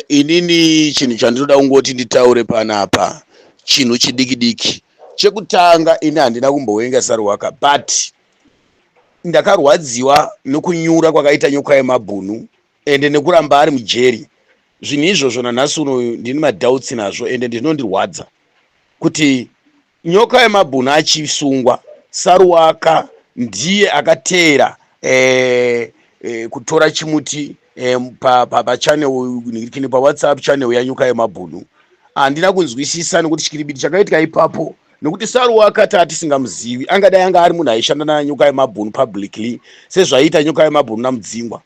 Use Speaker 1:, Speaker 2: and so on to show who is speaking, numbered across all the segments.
Speaker 1: Inini chinhu chandinoda kungoti nditaure panapa chinhu chidiki diki. Chekutanga, ini handina kumbowenga Saruwaka, but ndakarwadziwa nokunyura kwakaita Nyoka Yemabhunu ende nekuramba ari mujeri. Zvinhu izvozvo nanhasi uno ndine madoubts nazvo, ende ndinondirwadza kuti Nyoka Yemabhunu achisungwa, Saruwaka ndiye akateera kutora chimuti pachannel pa, paWhatsApp channel yaNyoka Yemabhunu. Handina kunzwisisa nekuti chikiribiti chakaitika ipapo, nekuti Saruwaka taatisingamuzivi, angadai anga ari munhu aishanda naNyoka Yemabhunu publicly sezvaiita Nyoka Yemabhunu naMudzingwa.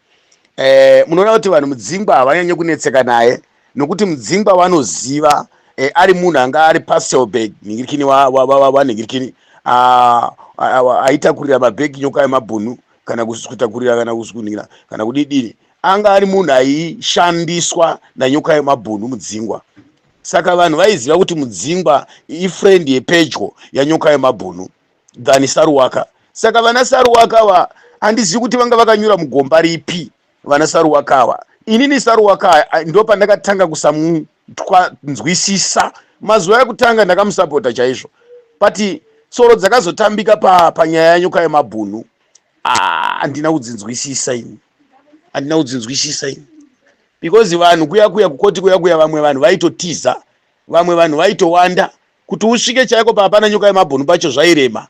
Speaker 1: Munoona kuti vanhu Mudzingwa havanyanye kunetseka naye, nokuti Mudzingwa vanoziva ari munhu anga ari parcel bag nhingirikini wanhingirikini, aitakurira mabhegi Nyoka Yemabhunu, kana kutakurira kana kuningira kana kudidini. Anga ari munhu aishandiswa naNyoka Yemabhunu, Mudzingwa. Saka vanhu vaiziva kuti Mudzingwa ifriend yepedyo yaNyoka Yemabhunu than Saruwaka. Saka vana Saruwaka va handizivi kuti vanga vakanyura mugomba ripi vana Saruwaka ava. Inini Saruwaka ndo pandakatanga kusamutwanzwisisa. Mazuva ekutanga ndakamusapota chaizvo, but tsoro dzakazotambika panyaya yaNyoka Yemabhunu, handina kudzinzwisisa ini, handina kudzinzwisisa ini, because vanhu kuya kuya kukoti kuya kuya, vamwe vanhu vaitotiza, vamwe vanhu vaitowanda. Kuti usvike chaiko papana Nyoka Yemabhunu pacho zvairema,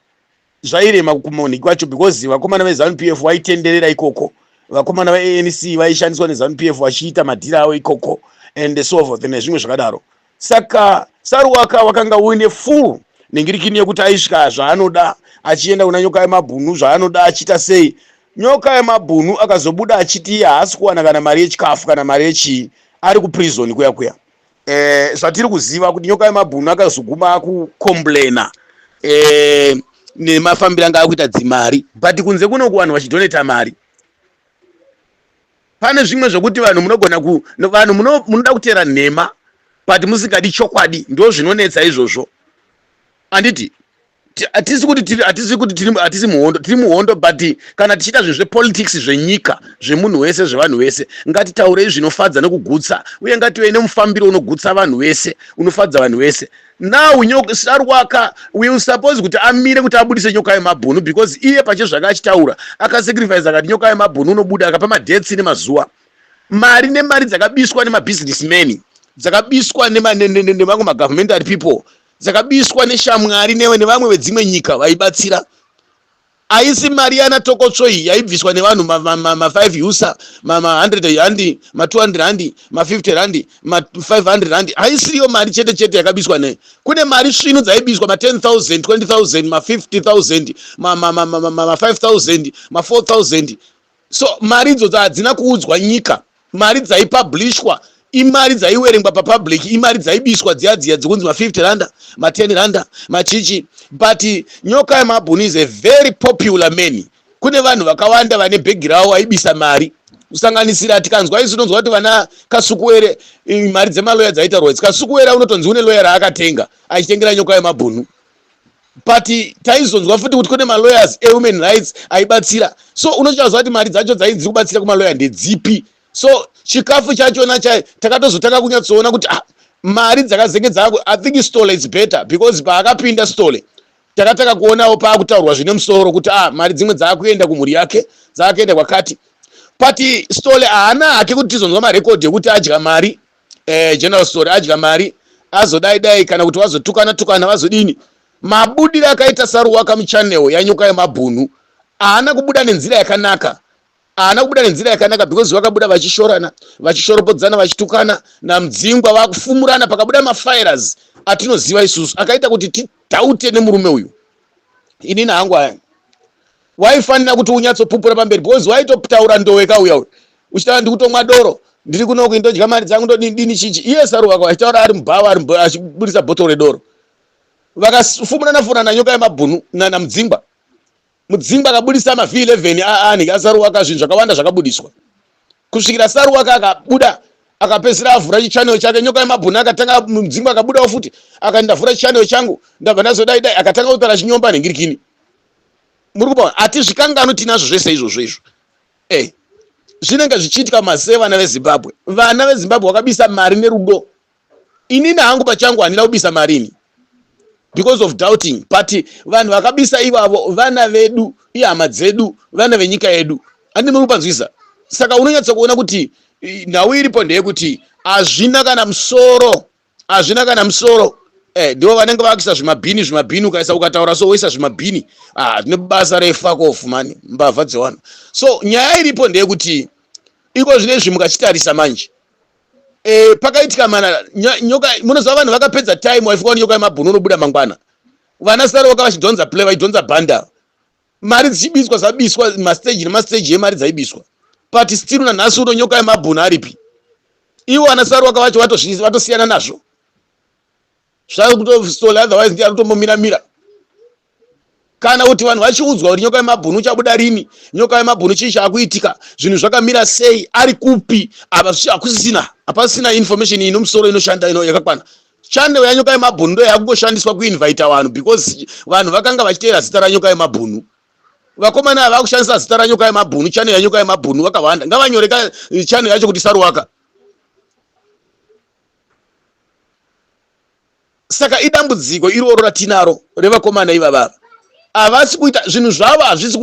Speaker 1: zvairema kumonhi kwacho, because vakomana veZANU PF vaitenderera ikoko, vakomana veANC vaishandiswa neZANU PF vachiita madhiri avo ikoko and so forth nezvimwe zvakadaro. Saka Saruwaka wakanga uine full nengirikini yekuti aisvika zvaanoda, achienda kuna Nyoka Yemabhunu zvaanoda, achiita sei. Nyoka Yemabhunu akazobuda achiti iye haasi kuwana kana mari yechikafu kana mari yechii, ari kuprison kuya kuya. Zvatiri kuziva kuti Nyoka Yemabhunu akazoguma akucomplaina nemafambiro anga akuita dzimari, but kunze kunoku vanhu vachidonata mari. Pane zvimwe zvokuti vanhu munogona ku vanhu munoda kuteera nhema but musingadi chokwadi. Ndo zvinonetsa izvozvo, handiti? Hatisi kuti tiri, hatisi kuti tiri, hatisi muhondo. Tiri muhondo, but kana tichiita zvinhu zvepolitics, zvenyika, zvemunhu wese, zvevanhu vese, ngatitaurei zvinofadza nekugutsa, uye ngative nemufambiro unogutsa vanhu vese, unofadza vanhu vese. Now Saruwaka will suppose kuti amire kuti abudise Nyoka Yemabhunu, because iye pache zvake achitaura akasacrifice, akati Nyoka Yemabhunu unobuda, akapa madates nemazuva. Mari nemari dzakabiswa nemabusinessmen, dzakabiswa nemamwe magovernmental people, dzakabiswa neshamwari nevamwe vedzimwe nyika vaibatsira. Haisi mari yana Tokotsvoi yaibviswa nevanhu ma5 USA, ma100 randi, ma200 randi, ma50 randi, ma500 randi. Haisiriyo mari chete chete yakabiswa ne kune mari svinu dzaibiswa, ma10 000, 20 000, ma50 000, ma5 000, ma4 000. So mari idzodzo hadzina kuudzwa nyika. Mari dzaipublishwa imari dzaiwerengwa papublic, imari dzaibiswa dziya dziya dzekunzi ma50 randa, ma10 randa, machichi. But Nyoka Yemabhunu is a very popular man. Kune vanhu vakawanda vane bhegi ravo vaibisa mari, kusanganisira tikanzwa isu tinonzwa kuti vana Kasukuwere, mari dzemaloya dzaitaurwa idzi. Kasukuwere unotonzi une loya raakatenga achitengera Nyoka Yemabhunu, but taizonzwa futi kuti kune malawyers ehuman rights aibatsira. So unochaziva kuti mari dzacho dzaidzi kubatsira kumaloya ndedzipi? So chikafu chachona chai takatozotanga kunyatsoona kuti ah, mari dzakazenge dzako. I think Stole is better, because paakapinda Stole takatanga kuonawo paakutaurwa zvine musoro kuti ah, mari dzimwe dzaakuenda kumhuri yake, dzaakuenda kwakati. But Stole haana hake kuti tizonzwa marekodhi ekuti adya mari, General Stole adya mari, azodai dai, kana kuti vazotukana tukana, vazodini. Mabudiro akaita Saruwaka muchannel yaNyoka Yemabhunu haana kubuda nenzira yakanaka, haana kubuda nenzira yakanaka, because vakabuda vachishorana, vachishoropodzana, vachitukana naMudzingwa, vakufumurana. Pakabuda mafiles atinoziva isusu akaita kuti tidhaute nemurume uyu. Inini hangu aya waifanira kuti unyatsopupura pamberi, because waitotaura ndowe kauya uyu uchitaura, "Ndikutomwa doro, ndiri kunoku, ndodya mari dzangu, ndodini chichi." Iye Saruwaka achitaura ari mubhawa, ari achibudisa bhotoro redoro. Vakafumurana furana Nyoka Yemabhunu naMudzingwa. Mudzingwa akabudisa maV11 aanhi aSaruwaka. Zvinhu zvakawanda zvakabudiswa kusvikira Saruwaka akabuda, akapedzisira avhura chichannel chake. Nyoka Yemabhunu akatanga, Mudzingwa akabudawo futi akati, "Ndavhura chichannel changu, ndabva ndazodai dai." Akatanga kutaura chinyomba nhingirikini. Muri kupaona, hatizvikangano, tinazvo zvese izvozvo izvo. Zvinenge zvichiitika mumaziso evana veZimbabwe. Vana veZimbabwe vakabisa mari nerudo. Inini hangu pachangu handina kubisa mari ini because of doubting, but vanhu vakabisa ivavo vana vedu, ihama dzedu, vana venyika yedu. Handini muri kupanzwisa? Saka unonyatsa kuona kuti nhau iripo ndeyekuti hazvina kana musoro, hazvina kana musoro. Ndivo vanenge vakuisa zvimabhini, zvimabhini, ukaisa ukataura so woisa zvimabhini. Ah, zvine basa refakofu mani, mbavha dzevanhu. So nyaya iripo ndeyekuti iko zvino izvi mukachitarisa manje, pakaitika mana nyoka, munoziva vanhu vakapedza time waifunga kuti nyoka yemabhunu unobuda mangwana. Vana Saroka vachidhonza play, vachidhonza bhanda, mari dzichibiswa, dzabiswa mastage nemastage emari dzaibiswa, but still nanhasi uno nyoka yemabhunu aripi? Ivo vana Saroka vacho vatosiyana nazvo, zvakutostola, otherwise ndiye arikutombomira mira. Kana kuti vanhu vachiudzwa kuti nyoka yemabhunu uchabuda rini, nyoka yemabhunu chii chaakuitika, zvinhu zvakamira sei, ari kupi, apa hakusisina, hapasina information ino musoro inoshanda ino yakakwana. Channel yanyoka yemabhunu ndo yakungoshandiswa kuinvita vanhu, because vanhu vakanga vachiteera zita ranyoka yemabhunu. Vakomana ava vakushandisa zita ranyoka yemabhunu, channel yanyoka yemabhunu vakawanda. Ngavanyoreka channel yacho kuti Saruwaka. Saka idambudziko iroro ratinaro revakomana ivavava, havasi kuita zvinhu zvavo,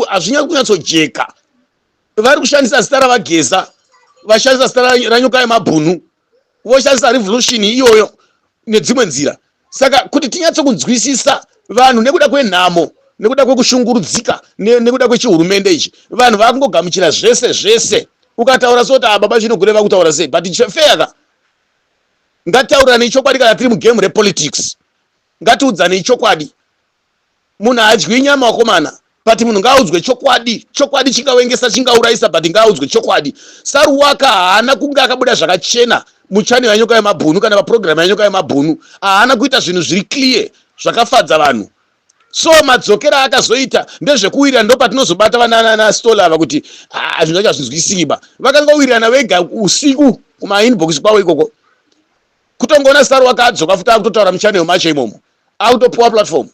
Speaker 1: hazvinyatsi kunyatsojeka. Vari kushandisa zita raVaGeza, vashandisa zita ranyoka yemabhunu, voshandisa revolution iyoyo nedzimwe nzira. Saka kuti tinyatse kunzwisisa vanhu, nekuda kwenhamo, nekuda kwekushungurudzika, nekuda kwechihurumende ichi, vanhu vakungogamuchira zvese zvese. Ukataura soti, ah, baba Chinogureva kutaura sei, but fair ka. Ngataurirane chokwadi. Kana tiri mugame repolitics, ngatiudzanei chokwadi. Munhu haadyi nyama, wakomana, but munhu ngaaudzwe chokwadi. Chokwadi chingawengesa, chingaurayisa, but ngaaudzwe chokwadi. Saruwaka haana kunge akabuda zvakachena muchannel yanyoka yemabhunu kana paprogramu yanyoka yemabhunu. Haana kuita zvinhu zviri clear zvakafadza vanhu. So madzokero aakazoita ndezvekuwirirana. Ndo patinozobata vananastola ava kuti ah, zvinhu zvacho hazvinzwisikiba. Vakangowirirana vega usiku kumainbox kwavo ikoko. Kutongoona Saruwaka adzoka futi, akutotaura muchannel macho imomo, akutopuwa platform.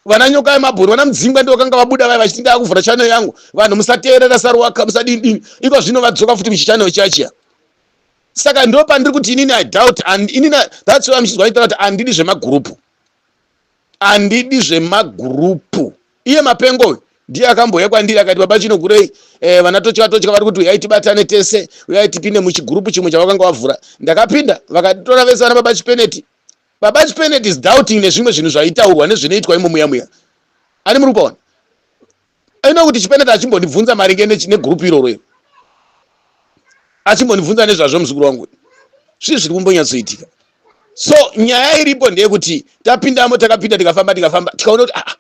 Speaker 1: Vana nyoka yemabhuru, vana Mudzingwa ndo vakanga vabuda vaya vachiti, ndakuvhura channel yangu, vanhu musateerera Saruwaka, musadini dini. Iko zvino vadzoka futi muchichannel chiya chiya. Saka ndo pandiri kuti inini I doubt, and inini that's why muchinzwa nditaura kuti handidi zvemagurupu, handidi zvemagurupu. Iye Mapengo uyu ndiye akambouya kwandiri akati, baba Chinogurei, vana Totya Totya vari kuti uyai tibatane tese, uyai tipinde muchigurupu chimwe chavakanga vavhura. Ndakapinda, vakatora vese vana baba Chipeneti. Baba Chipeneti is doubting nezvimwe zvinhu zvaitaurwa nezvinoitwa imo muya muya. Ani muri kupaona ino kuti Chipeneti achimbondibvunza maringe negurupu iroro iro, achimbondibvunza nezvazvo, muzukuru wangu, zvii zviri kumbonyatsoitika? So nyaya iripo ndeyekuti tapindamo, takapinda, tikafamba, tikafamba, tikaona kuti ah,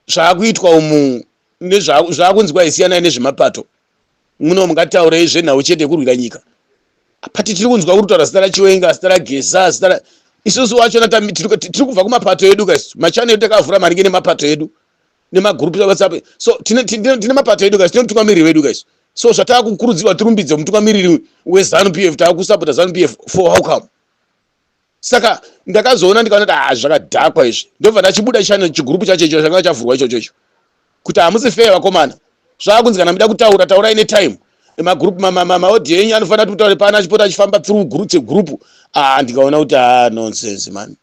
Speaker 1: zvaakuitwa umu nezvaakunzwa isiyanai nezvemapato muno. Mungataurei zvenhau chete kurwira nyika pati tiri kunzwa kuri kutaura zita raChiwenga, zita raGeza, zita ra isusu wachona tiri kubva kumapato edu kaisu. Machannel edu takavhura maringe nemapato edu nemagurupu eWhatsApp. So tine mapato edu kaisu, tine mutungamiriri wedu kaisu. So zvataakukurudzirwa tirumbidze mutungamiriri weZANU PF, taakusapota ZANU PF for how come? Saka ndakazoona, ndikaona kuti ah, zvakadhakwa izvi. Ndobva ndachibuda channel, chigurupu chacho icho chakanga chavhurwa ichocho icho, kuti hamusi fair vakomana. Zvaakunzi kana muda kutaura, taurai netime, magurupu maaudio enyu anofanira kuti mutaure pana achipota achifamba through group group. Ah, ndikaona kuti ah, nonsense man,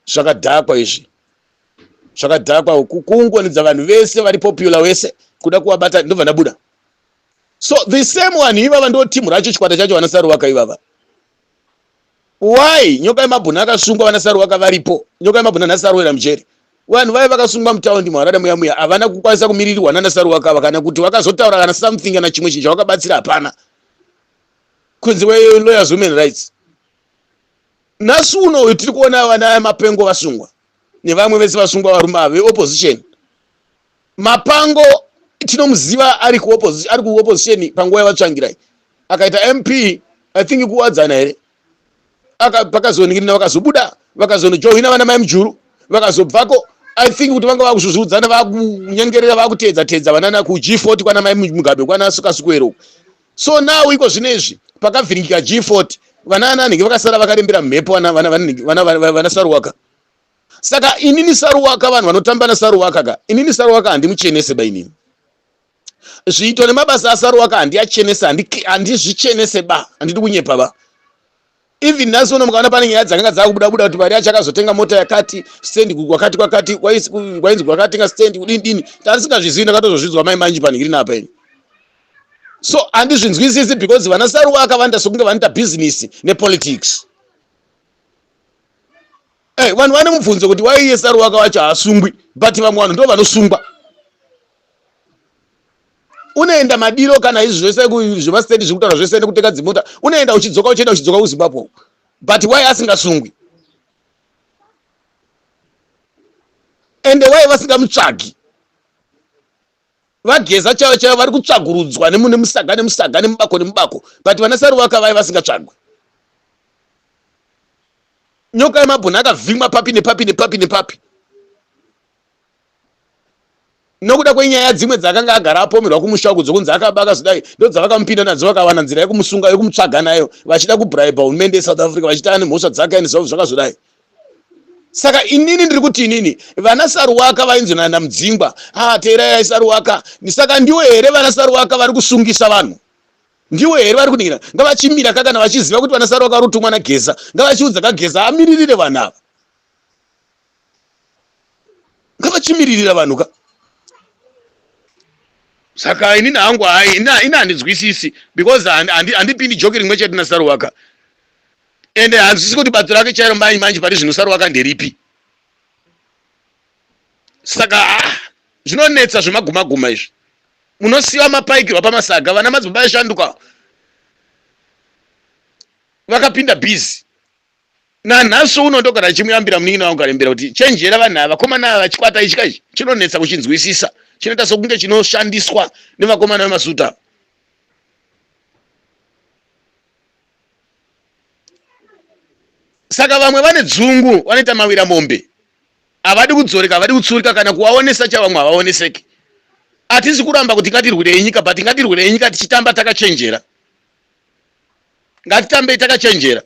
Speaker 1: zvakadhakwa izvi, zvakadhakwa. Kuunganidza vanhu vese vari popular wese kuda kuvabata. Ndobva ndabuda. So the same one ivava ndo timu racho, chikwata chacho, vana Saruwaka ivava. Why nyoka yemabhunu akasungwa, vana Saruwaka varipo? Nyoka yemabhunu nhasi arowera mujeri. Vanhu vaiva vakasungwa mutaundi muHarare muya muya havana kukwanisa kumiririrwa nana Saruwaka ava, kana kuti vakazotaura kana something, kana chimwe chinhu chavakabatsira hapana, kunze kwelawyers human rights. Nhasi uno uyu tiri kuona vana Mapengo vasungwa nevamwe vese vasungwa, varume ava veopposition. Mapango tinomuziva ari kuopposition panguva yavaTsvangirai, akaita MP, I think kuWadzana here. Pakazoningirina, vakazobuda, vakazonojohina vana mai Mujuru, vakazobvako. I think kuti vanga vakuzvuzvudzana, vakunyengerera, vakuteedza teedza vanana kuG40 kwana mai Mugabe, kwana Kasukuwere. So now iko zvino izvi pakavhiringika G40, vana ananhingi vakasara vakarembera mhepo, vana Saruwaka. Saka inini Saruwaka, vanhu vanotamba naSaruwaka ka, inini Saruwaka handimuchenese ba inini. Zviito nemabasa aSaruwaka handiyachenese, handizvichenese ba, handidi kunyepa ba. Even nhasi uno mukaona pane nyaya dzakanga dzakubuda buda kuti mari yacho akazotenga mota yakati stand kwakati kwakati kwainzi kwakatenga stand kudini dini, tandisingazvizivi, ndakatozozvinzwa mai manji panhingiri napa ini. So handizvinzwisisi because vana Saruwaka vanoita sokunge vanoita business nepolitics. Hey, vanhu vane mubvunzo kuti why iye Saruwaka wacho haasungwi, but vamwe vanhu ndo vanosungwa. Unoenda madiro kana izvi zvese zvemastendi zviri kutaura zvese nekutenga dzimota, unoenda uchidzoka, uchienda uchidzoka kuZimbabwe, but why asingasungwi? Ende why vasingamutsvagi? VaGeza chaivo chaivo vari kutsvagurudzwa nemusaga nemusaga, nemubako nemubako, but vana Saruwaka vai vasingatsvagwi? Nyoka yemabhuni akavhimwa papi nepapi nepapi nepapi nokuda kwenyaya dzimwe dzakanga agara apomerwa kumusha uku dzokunzi akaba akazodai, ndo dzavakamupinda nadzo, vakawana nzira yekumusunga, yekumutsvaga nayo, vachida kubraiba hurumende yeSouth Africa, vachiti ane mhosva dzake, ane zvavo zvakazodai. Saka inini ndiri kuti inini vana Saruwaka vainzi nana Mudzingwa, ah, teerai Saruwaka, saka ndiwo here vana Saruwaka vari kusungisa vanhu? Ndiwo here vari kuningira? Ngavachimira ka, kana vachiziva kuti vana Saruwaka vari kutumwa naGeza, ngavachiudza kaGeza amiririre vanhu ava. Ngavachimiririra vanhu ka. Saka inini hangu hai, ini handinzwisisi because handipindi joki rimwe chete naSaruwaka, ende hanzwisisi kuti bato rake chairo mai manje pari zvino Saruwaka nderipi. Saka ah, zvinonetsa zvemagumaguma izvi. Munosiyiwa mapaikirwa pamasaga, vana madzibaba eshanduka vakapinda busy. Nanhasi uno ndogara ndichimuyambira munin'ina wangu Karembera kuti chenjera vanhu ava, vakomana ava, chikwata ichi kaichi chinonetsa kuchinzwisisa, chinoita sokunge chinoshandiswa nevakomana vemasuta. Saka vamwe vane dzungu, vanoita mawira mombe, havadi kudzoreka, havadi kutsurika, kana kuvaonesa chavamwe havaoneseki. Hatisi kuramba kuti ngatirwirei nyika, but ngatirwirei nyika tichitamba takachenjera. Ngatitambei takachenjera.